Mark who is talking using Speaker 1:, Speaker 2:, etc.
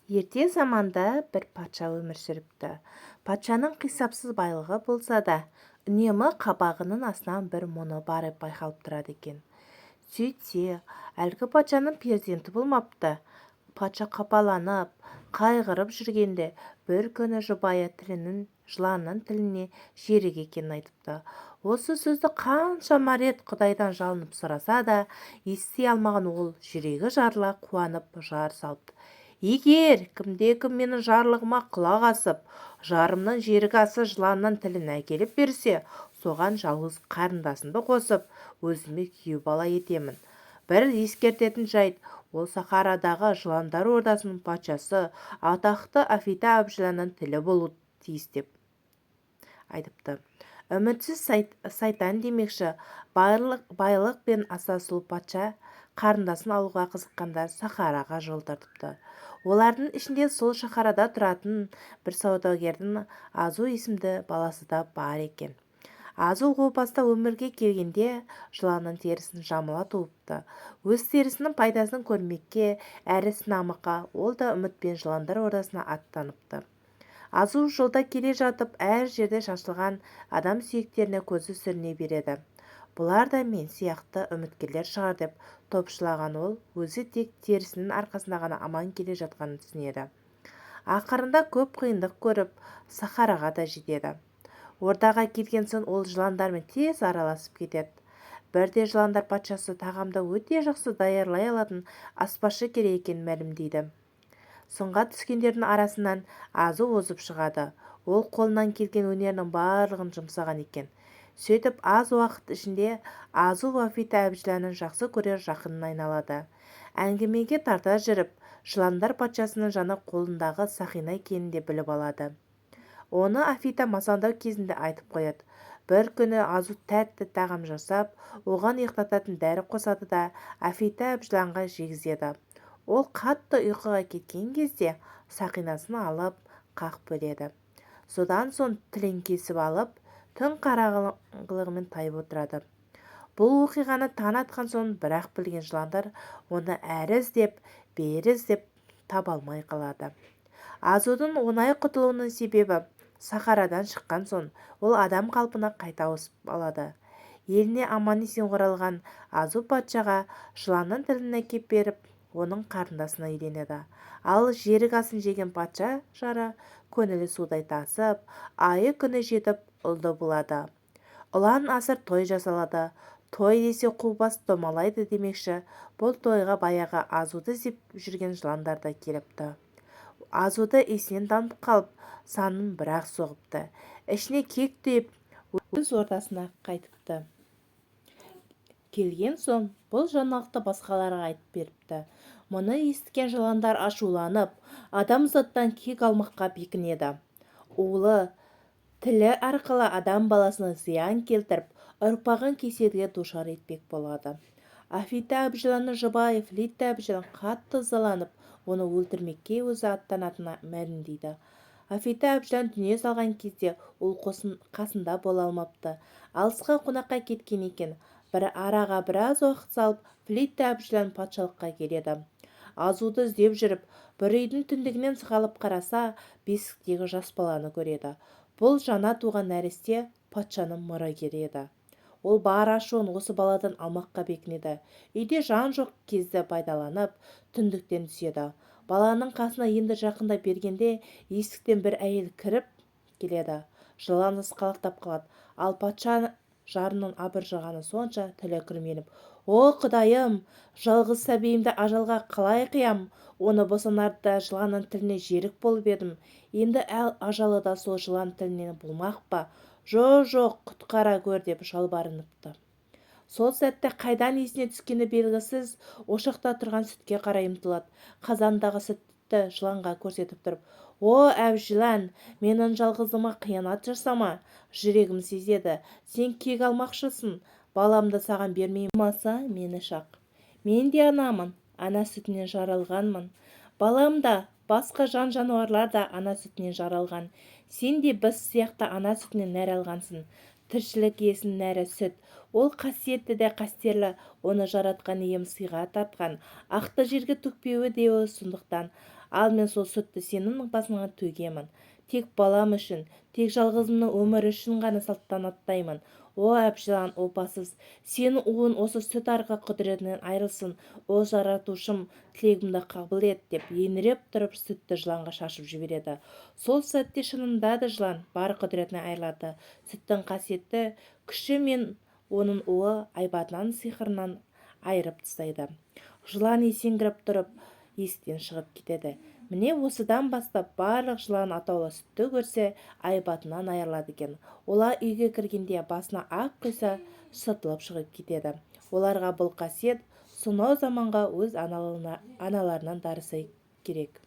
Speaker 1: Ерте заманда бір патша өмір сүріпті. Патшаның қисапсыз байлығы болса да, үнемі қабағының астынан бір мұңы бары байқалып тұрады екен. Сөйтсе, әлгі патшаның перзенті болмапты. Патша қапаланып, қайғырып жүргенде, бір күні жұбайы тілінің жыланның тіліне жерік екенін айтыпты. Осы сөзді қаншама рет Құдайдан жалынып сұраса да, ести алмаған ол жүрегі жарыла қуанып жар салыпты. Егер кімде-кім менің жарлығыма құлақ асып, жарымның жерік асы жыланның тілін әкеліп берсе, соған жалғыз қарындасымды қосып, өзіме күйеу бала етемін. Бір ескертетін жайт, ол сахарадағы жыландар ордасының патшасы, атақты Афита әбжыланның тілі болуы тиіс деп айтыпты. Үмітсіз сайтан демекші, байлық пен аса сұлу патша қарындасын алуға қызыққандар сахараға жол тартыпты. Олардың ішінде сол шаһарда тұратын бір саудагердің Азу есімді баласы да бар екен. Азу о баста өмірге келгенде жыланның терісін жамыла туыпты. Өз терісінің пайдасын көрмекке әрі сынамаққа ол да үмітпен жыландар ордасына аттаныпты. Азу жолда келе жатып, әр жерде шашылған адам сүйектеріне көзі сүріне береді. Бұлар да мен сияқты үміткерлер шығар деп топшылаған ол өзі тек терісінің арқасында ғана аман келе жатқанын түсінеді. Ақырында көп қиындық көріп, сахараға да жетеді. Ордаға келген соң ол жыландармен тез араласып кетеді. Бірде жыландар патшасы тағамды өте жақсы даярлай алатын аспазшы керек екенін мәлімдейді. Сынға түскендердің арасынан Азу озып шығады. Ол қолынан келген өнерінің барлығын жұмсаған екен. Сөйтіп, аз уақыт ішінде Азу Афита әбжыланның жақсы көрер жақынына айналады. Әңгімеге тарта жүріп, жыландар патшасының жаны қолындағы сақина екенін де біліп алады. Оны Афита масаңдау кезінде айтып қояды. Бір күні Азу тәтті тағам жасап, оған ұйықтататын дәрі қосады да, Афита әбжыланға жегізеді. Ол қатты ұйқыға кеткен кезде сақинасын алып, қақ бөледі. Содан соң тілін кесіп алып, түн қараңғылығымен тайып отырады. Бұл оқиғаны таң атқан соң бірақ білген жыландар оны әрі іздеп, бері іздеп таба алмай қалады. Азудың оңай құтылуының себебі, сахарадан шыққан соң ол адам қалпына қайта ауысып алады. Еліне аман-есен оралған Азу патшаға жыланның тілін әкеп беріп, оның қарындасына үйленеді. Ал жерік асын жеген патша жары көңілі судай тасып, айы күні жетіп, ұлды болады. Ұлан асыр той жасалады. Той десе қу бас домалайды демекші, бұл тойға баяғы Азуды іздеп жүрген жыландар да келіпті. Азуды есінен танып қалып, санын бір-ақ соғыпты. Ішіне кек түйіп, өз ордасына қайтыпты. Келген соң бұл жаңалықты басқаларға айтып беріпті. Мұны естіген жыландар ашуланып, адамзаттан кек алмаққа бекінеді. Улы тілі арқылы адам баласына зиян келтіріп, ұрпағын кеселге душар етпек болады. Афита әбжыланның жұбайы Флита әбжылан қатты ызаланып, оны өлтірмекке өзі аттанатынын мәлімдейді. Афита әбжылан дүние салған кезде ол қасында бола алмапты. Алысқа қонаққа кеткен екен. Бір араға біраз уақыт салып, Флита әбжылан патшалыққа келеді. Азуды іздеп жүріп, бір үйдің түндігінен сығалап қараса, бесіктегі жас баланы көреді. Бұл жаңа туған нәресте патшаның мұрагері еді. Ол бар ашуын осы баладан алмаққа бекінеді. Үйде жан жоқ кезді пайдаланып, түндіктен түседі. Баланың қасына енді жақындай бергенде есіктен бір әйел кіріп келеді. Жылан сасқалақтап қалады. Ал патша жарының абыржығаны сонша тілі күрмеліп, «О, Құдайым, жалғыз сәбиімді ажалға қалай қиям? Оны босанарда жыланның тіліне жерік болып едім. Енді ажалы да сол жылан тілінен болмақ па? Жо-жоқ, құтқара көр» деп жалбарыныпты. Сол сәтте қайдан есіне түскені белгісіз, ошақта тұрған сүтке қарай ұмтылады. Қазандағы сүтті жыланға көрсетіп тұрып, «О, әбжылан, менің жалғызыма қиянат жасама, жүрегім сезеді, сен кек алмақшысың, баламды саған бермеймін, болмаса мені шақ. Мен де анамын, ана сүтінен жаралғанмын. Балам да, басқа жан-жануарлар да ана сүтінен жаралған. Сен де біз сияқты ана сүтінен нәр алғансың. Тіршілік иесінің нәрі сүт. Ол қасиетті де қастерлі, оны жаратқан ием сыйға тартқан. Ақты жерге төкпеуі деуі сондықтан. Ал мен сол сүтті сенің басыңа төгемін. Тек балам үшін, тек жалғызымның өмірі үшін ғана салтанаттаймын. О, әп жылан, опасыз, сенің уың осы сүт арқылы құдіретінен айырылсын. О, жаратушым, тілегімді қабыл ет, деп еңіреп тұрып, сүтті жыланға шашып жібереді. Сол сәтте шынында да жылан бар құдіретінен айырылады. Сүттің қасиетті күші мен оның уы айбатынан, сиқырынан айырып тастайды. Жылан есеңгіреп тұрып, есіктен шығып кетеді. Міне, осыдан бастап барлық жылан атаулы сүтті көрсе, айбатынан айырылады екен. Олар үйге кіргенде басына ақ құйса, сытылып шығып кетеді. Оларға бұл қасиет сонау заманға өз аналарынан дарыса керек.